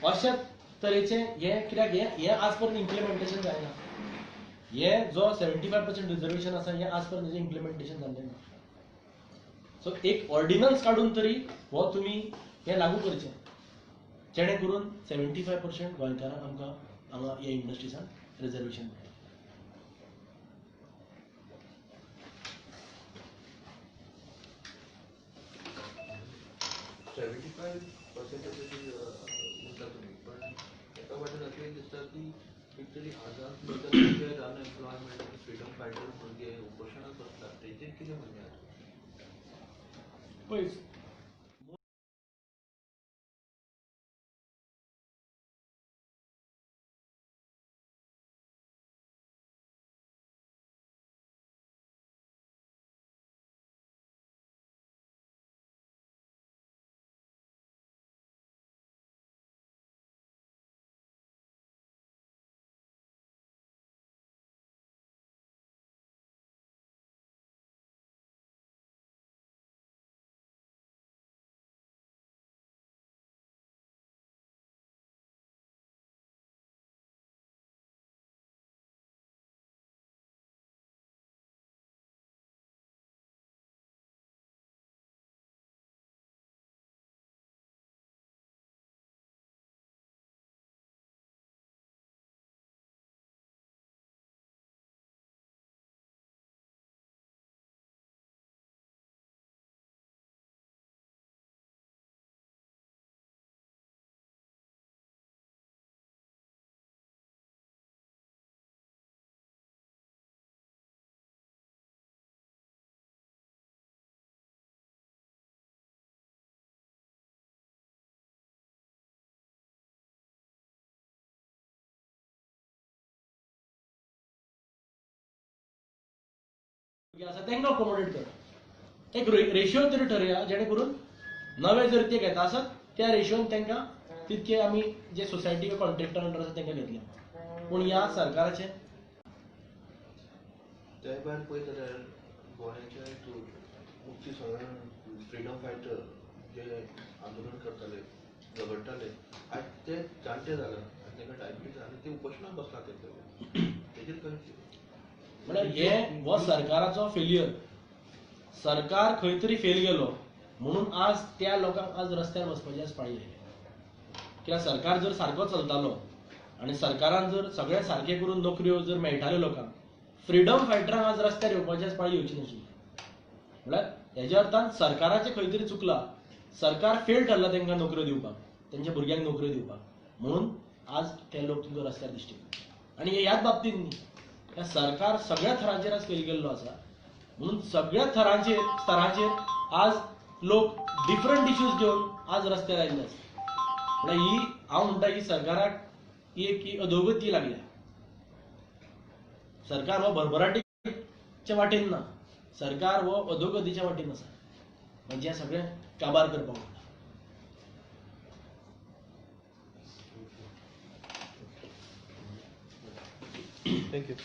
अशा तरेचे हे कित्याक हे आज पर्यंत इम्प्लिमेंटेशन जायना. हे जो 75% रिजर्वेशन आसा हे आज पर्यंत इम्प्लिमेंटेशन जाल्लें ना. सो एक ऑर्डिनन्स काडून तरी हो तुमी हें लागू करचें जेणे करून 75% गोंयकारांक आमकां हांगा ह्या इंडस्ट्रीसान रिजर्वेशन मेळटा. म्हणटा तुमी, पण एका वाटेन अशें दिसता की एक तरी आझाद अनएम्प्लॉयमेंट फ्रिडम फायटर भुरगे उपोशणाक बसतात तेजेर कितें म्हणणें आसा? पळय आसा तांकां अकोमोडेट करा, एक रेशियो तरी ठरया जेणे करून नवे जर ते घेता आसत त्या रेशियोन तांकां तितके आमी जे सोसायटी कॉन्ट्रॅक्टर अंडर आसा तांकां घेतले. पूण ह्या सरकाराचें ते भायर पळयत जाल्यार गोंयाच्या मुक्ती संग्राम फ्रिडम फायटर जे आंदोलन करताले झगडटाले आयज ते जाणटे जाले आनी तांकां डायबिटीज आनी ते उपोशणाक बसला ते तेजेर खंय म्हळ्यार हे हो सरकाराचो फेलियर. सरकार खंय तरी फेल गेलो म्हणून आज त्या लोकांक आज रस्त्यार वचपाची आज पाळी आयली. कित्याक सरकार जर सारको चलतालो आनी सरकारान जर सगळें सारकें करून नोकऱ्यो जर मेळटाल्यो लोकांक, फ्रिडम फायटरांक आज रस्त्यार येवपाची आज पाळी येवची नाशिल्ली. म्हळ्यार हेज्या अर्थान सरकाराचें खंय तरी चुकलां, सरकार फेल ठरला तांकां नोकऱ्यो दिवपाक, तेंच्या भुरग्यांक नोकऱ्यो दिवपाक, म्हणून आज ते लोक तुमकां रस्त्यार दिश्टी पडटा. आनी ह्याच बाबतींत न्ही, ह्या सरकार सगळ्या थरांचेर आज फेल गेल्लो आसा म्हणून सगळ्या स्तरांचेर आज लोक डिफरंट इश्यूज घेवन आज रस्त्यार आयिल्ले आसा. म्हळ्यार ही हांव म्हणटा की सरकाराक ही एक अधोगती लागल्या. सरकार हो भरभराटीच्या वाटेन ना, सरकार हो अधोगतीच्या वाटेन आसा. म्हणजे हें सगळें काबार करपाक म्हणटा. Thank you.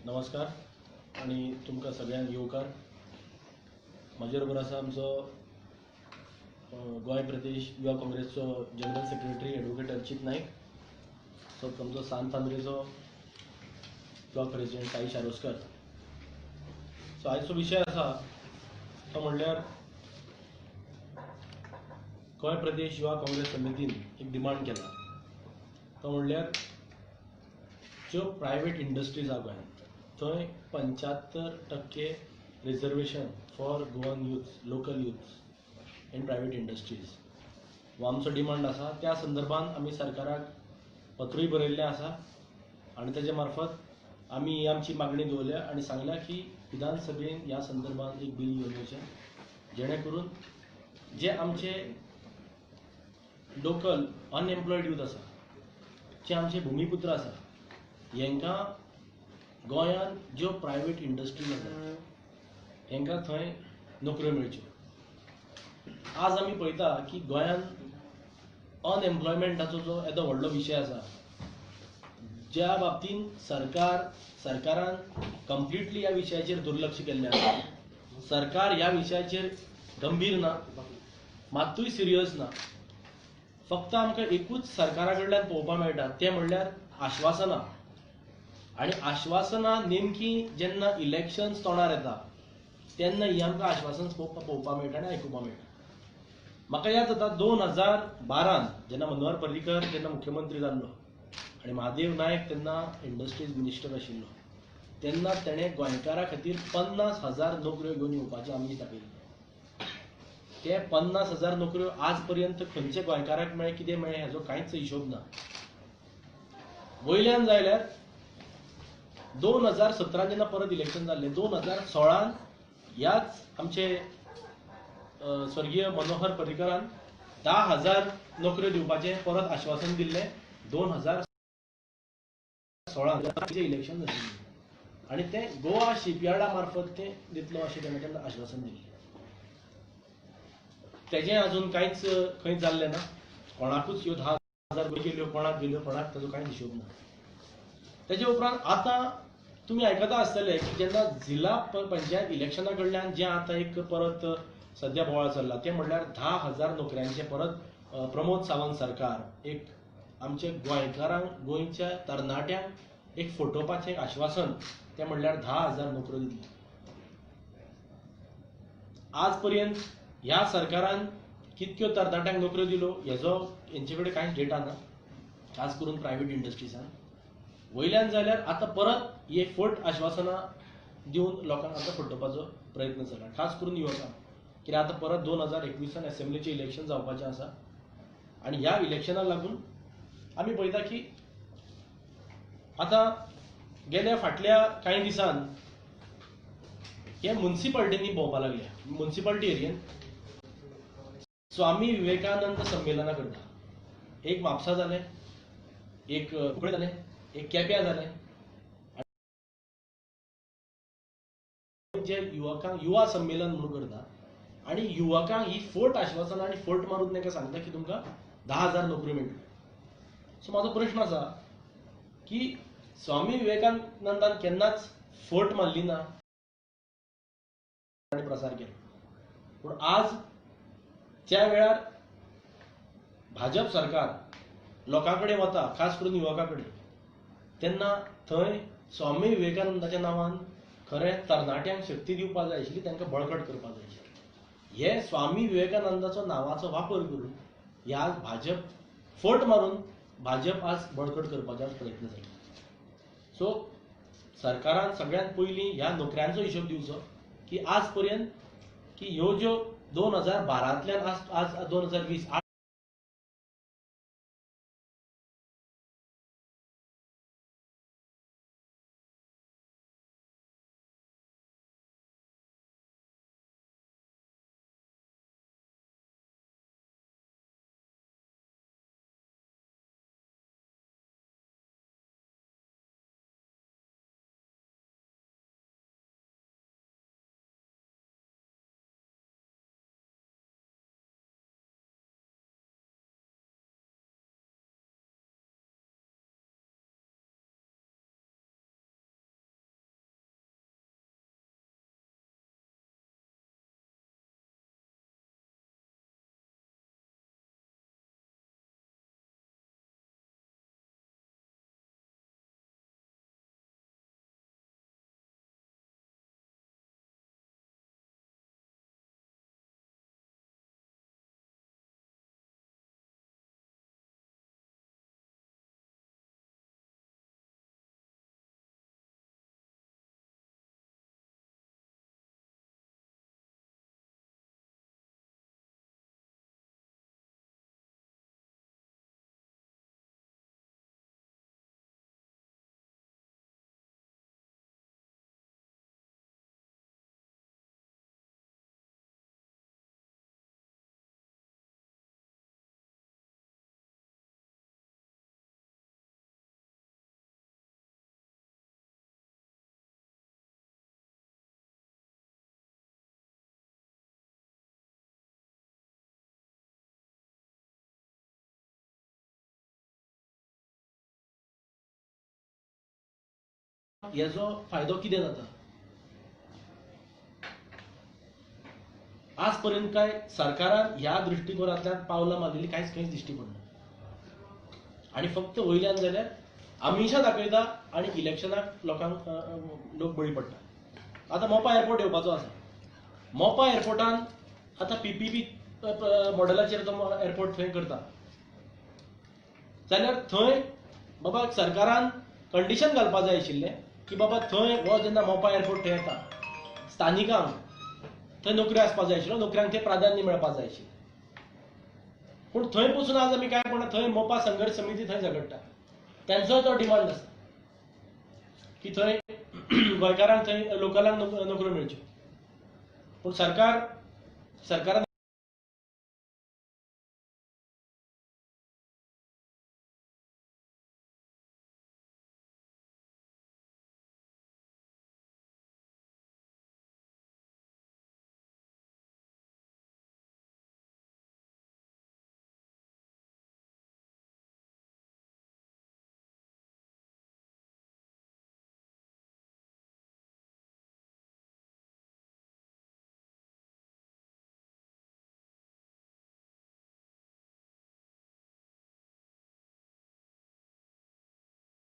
नमस्कार आनी तुमकां सगळ्यांक येवकार. म्हजे बरोबर आसा आमचो गोंय प्रदेश युवा काँग्रेसचो general secretary advocate Archit Naik, so आमचो सांत आंद्रेचो ब्लॉक प्रेसिडेंट साई शारोस्कर. सो आयचो विशय आसा तो म्हणल्यार गोंय प्रदेश युवा काँग्रेस समितीन एक डिमांड केला, तो म्हणल्यार ज्यो प्रायवेट इंडस्ट्रीज आहा गोंयांत थंय 75% reservation for Goan youth, local youth in private industries हो आमचो डिमांड आसा. त्या संदर्भान आमी सरकाराक पत्रूय बरयल्लें आसा आनी तेजे मार्फत आमी ही आमची मागणी दवरल्या आनी सांगल्या की विधानसभेन ह्या संदर्भान एक बील घेवन येवचें जेणे करून जे आमचे लोकल अनएम्प्लॉयड यूथ आसा, जे आमचे भुमिपुत्र आसा, हेंकां गोंयांत ज्यो प्रायवेट इंडस्ट्रीज आसा हेंकां थंय नोकऱ्यो मेळच्यो. आज आमी पळयता की गोंयांत अनएम्प्लॉयमेंटाचो जो येदो व्हडलो विशय आसा, ज्या बाबतींत सरकारान कंप्लिटली ह्या विशयाचेर दुर्लक्ष केल्लें आसा. सरकार ह्या विशयाचेर गंभीर ना, मात्तूय सिरियस ना. फक्त आमकां एकूच सरकारा कडल्यान पळोवपाक मेळटा तें म्हणल्यार आश्वासनां. आनी आश्वासनां नेमकी जेन्ना इलेक्शन्स तोंडार येता तेन्ना ही आमकां आश्वासन पळोवपाक मेळटा आनी आयकुपाक मेळटा. म्हाका याद जाता 2012 जेन्ना मनोहर पर्रीकर जेन्ना मुख्यमंत्री जाल्लो आनी महादेव नायक तेन्ना इंडस्ट्रीज मिनिस्टर आशिल्लो, तेन्ना तेणें गोंयकारां खातीर 50,000 नोकऱ्यो घेवन येवपाचें आमीश दाखयल्लें. ते 50,000 नोकऱ्यो आज पर्यंत खंयचे गोंयकाराक मेळ्ळे, कितें मेळ्ळें हाजो कांयच हिशोब ना. वयल्यान जाल्यार 2017 जेन्ना परत इलेक्शन जाल्लें, 2016 ह्याच आमचे स्वर्गीय मनोहर पर्रीकरान 10,000 नोकऱ्यो दिवपाचें परत आश्वासन दिल्लें. 2016 इलेक्शन जाल्लें आनी तें गोवा शिपयार्डा मार्फत तें दितलो अशें तेणें तेन्ना आश्वासन दिल्लें. तेजें अजून कांयच खंय जाल्लें ना. कोणाकूच ह्यो 10,000 गेल्यो, कोणाक गेल्यो, कोणाक ताजो कांय हिशोब ना. तेजे उपरांत आतां तुमी आयकता आसतले की जेन्ना जिल्हा पंचायत इलेक्शना कडल्यान जें आतां एक परत सद्या बोवाळ चल्ला तें म्हणल्यार 10,000 नोकऱ्यांचें परत प्रमोद सावंत सरकार एक आमच्या गोंयकारांक, गोंयच्या तरणाट्यांक एक फटोवपाचें एक आश्वासन, तें म्हणल्यार 10,000 नोकऱ्यो दितले. आज पर्यंत ह्या सरकारान कितक्यो तरणाट्यांक नोकऱ्यो दिल्यो हेजो हेंचे कडेन कांयच डेटा ना, खास करून प्रायवेट इंडस्ट्रीजान. वयल्यान जाल्यार आतां परत हे फट आश्वासनां दिवन लोकांक आतां फटोवपाचो प्रयत्न जाला, खास करून युवकांक. कित्याक आतां परत 2021 एसेंब्लीचें इलेक्शन जावपाचें आसा आनी ह्या इलेक्शनाक लागून आमी पळयता की आतां गेल्या फाटल्या कांय दिसान हे मुन्सिपाल्टींनी भोंवपाक लागल्या. मुन्सिपाल्टी एरियेन स्वामी विवेकानंद संमेलनां करता. एक म्हापसा जालें, एक कुंकळे जालें, एक केप्यां जालें. जे युवकांक युवा संमेलन म्हणून करता आनी युवकांक ही फट आश्वासनां आनी फट मारून तांकां सांगता की तुमकां 10,000 नोकऱ्यो मेळटल्यो. सो म्हाजो प्रश्न आसा की स्वामी विवेकानंदान केन्नाच फट मारली ना आनी प्रसार केलो, पूण आज त्या वेळार भाजप सरकार लोकां कडेन वता, खास करून युवकां कडेन, तेन्ना थंय स्वामी विवेकानंदाच्या नांवान खरें तरणाट्यांक शक्ती दिवपाक जाय आशिल्ली, तांकां बळकट करपाक जाय आशिल्ली. हे स्वामी विवेकानंदाचो नांवाचो वापर करून ह्या भाजप फट मारून भाजप आज बळकट करपाचो प्रयत्न जाता. सो सरकारान सगळ्यांत पयलीं ह्या नोकऱ्यांचो हिशोब दिवचो की आज पर्यंत की ह्यो ज्यो 2012 आज 2020 हेजो फायदो कितें जाता? आज पर्यंत काय सरकारान ह्या दृश्टिकोनांतल्यान पावलां मारलेली कांयच खंयच दिश्टी पडना आनी फक्त वयल्यान जाल्यार आमिशां दाखयता आनी इलेक्शनाक लोकांक लोक बळी पडटा. आतां मोपा एअरपोर्ट येवपाचो आसा. मोपा एअरपोर्टान आतां पीपीपी मॉडेलाचेर तो एअरपोर्ट थंय करता जाल्यार थंय बाबा सरकारान कंडिशन घालपा जाय आशिल्लें की बाबा थंय हो जेन्ना मोपा एअरपोर्ट थंय येता स्थानिकांक थंय नोकऱ्यो आसपा जाय आशिल्ल्यो, नोकऱ्यांक थंय प्राधान्य मेळपा जाय आशिल्लें. पूण थंय पसून आज आमी काय पळोवना, थंय मोपा संघर्श समिती थंय झगडटा, तेंचो तो डिमांड आसा की थंय गोंयकारांक थंय लोकलांक नोकऱ्यो मेळच्यो. पूण सरकारान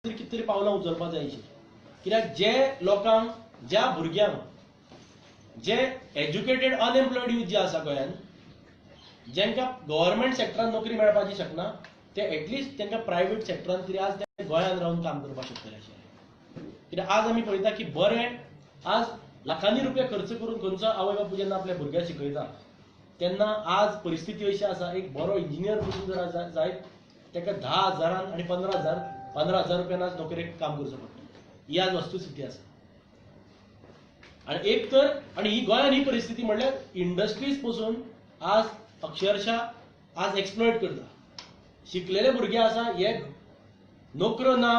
कितें तरी पावलां उचलपा जाय आशिल्लीं. कित्याक जे लोकांक, ज्या भुरग्यांक, जे एज्युकेटेड अनएम्प्लॉयड यूथ जे आसा गोंयांत, जेंकां गव्हर्मेंट सेक्टरान नोकरी मेळपाची शकना, ते एटलिस्ट तांकां प्रायवेट सेक्टरान तरी आज ते गोंयांत रावन काम करपाक शकतले आशिल्ले. कित्याक आज आमी पळयता की बरें आज लाखांनी रुपया खर्च करून खंयचो आवय बापूय जेन्ना आपल्या भुरग्याक शिकयता तेन्ना आज परिस्थिती अशी आसा, एक बरो इंजिनियर पसून जर जायत ताका 10,000 आनी 15,000 रुपयान आज नोकरेक काम करचो पडटा. ही आज वस्तुस्थिती आसा. आनी एक तर आनी ही गोंयांत ही परिस्थिती म्हणल्यार इंडस्ट्रीज पसून आज अक्षरशा आज एक्सप्लॉयट करता. शिकलेले भुरगे आसा हे नोकऱ्यो ना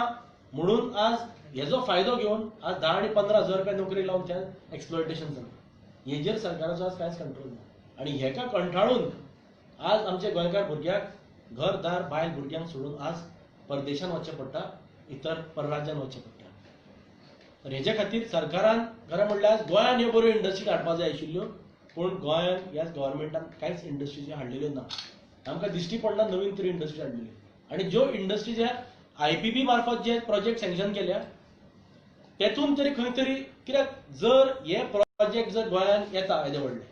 म्हणून आज हेजो फायदो घेवन आज 10 आनी 15,000 रुपया नोकरी लावन त्या एक्सप्लॉयटेशन जाता. हेजेर सरकाराचो आज कांयच कंट्रोल ना आनी हेका कंठाळून आज आमचे गोंयकार भुरग्याक घर दार बायल भुरग्यांक सोडून आज परदेशान वचचें पडटा, इतर परराज्यान वचचें पडटा. तर हेजे खातीर सरकारान खरें म्हणल्यार आज गोंयांत ह्यो बऱ्यो इंडस्ट्रीज हाडपा जाय आशिल्ल्यो, पूण गोंयांत ह्याच गव्हर्मेंटान कांयच इंडस्ट्रीज हाडलेल्यो ना. आमकां दिश्टी पडना नवीन तरी इंडस्ट्री हाडलेली. आनी ज्यो इंडस्ट्रीज ह्या IPP मार्फत जे प्रोजेक्ट सँक्शन केल्या तेतून तरी खंय तरी, कित्याक जर हे प्रोजेक्ट जर गोंयांत येता येदे व्हडले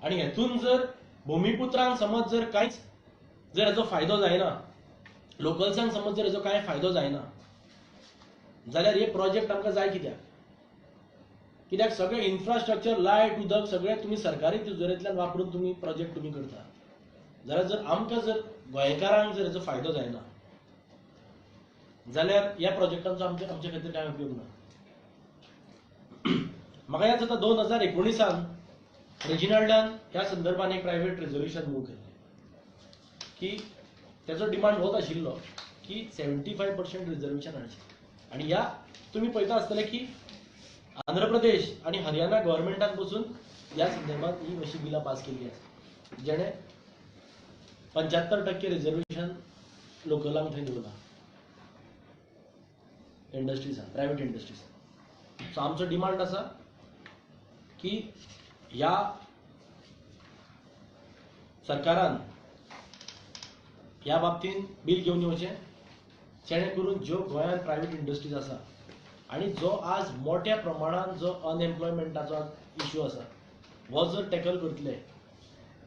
आनी हेतून जर भुमिपुत्रांक समज जर कांयच जर हेजो फायदो जायना, लोकल्सांक समज जर हेजो कांय फायदो जायना जाल्यार हे प्रोजेक्ट आमकां जाय कित्याक? कित्याक सगळें इन्फ्रास्ट्रक्चर, लायट, उदक सगळें तुमी सरकारी तिजोरेंतल्यान वापरून तुमी प्रोजेक्ट तुमी करता. जाल्यार जर आमकां जर गोंयकारांक जर हेजो फायदो जायना जाल्यार ह्या प्रोजेक्टांचो आमचे खातीर कांय उपयोग ना. म्हाका याद जाता 2019 रेजिनाल्डान ह्या संदर्भान एक प्रायवेट रेजोल्युशन मूव केल्लें की तेजो डिमांड होच आशिल्लो की 75% रिजर्वेशन हाडचें. आनी ह्या तुमी पळयता आसतले की आंध्र प्रदेश आनी हरियाणा गव्हर्मेंटान पसून ह्या संदर्भात ही अशी बिलां पास केल्ली आसा जेणे 75% रिजर्वेशन लोकलांक थंय दवरलां, इंडस्ट्रीजान, प्रायवेट इंडस्ट्रीजान. सो आमचो डिमांड आसा की ह्या सरकारान ह्या बाबतीन बील घेवन येवचें जेणे करून ज्यो गोंयांत प्रायवेट इंडस्ट्रीज आसा आनी जो आज मोठ्या प्रमाणान जो अनएम्प्लॉयमेंटाचो इश्यू आसा हो जर टॅकल करतले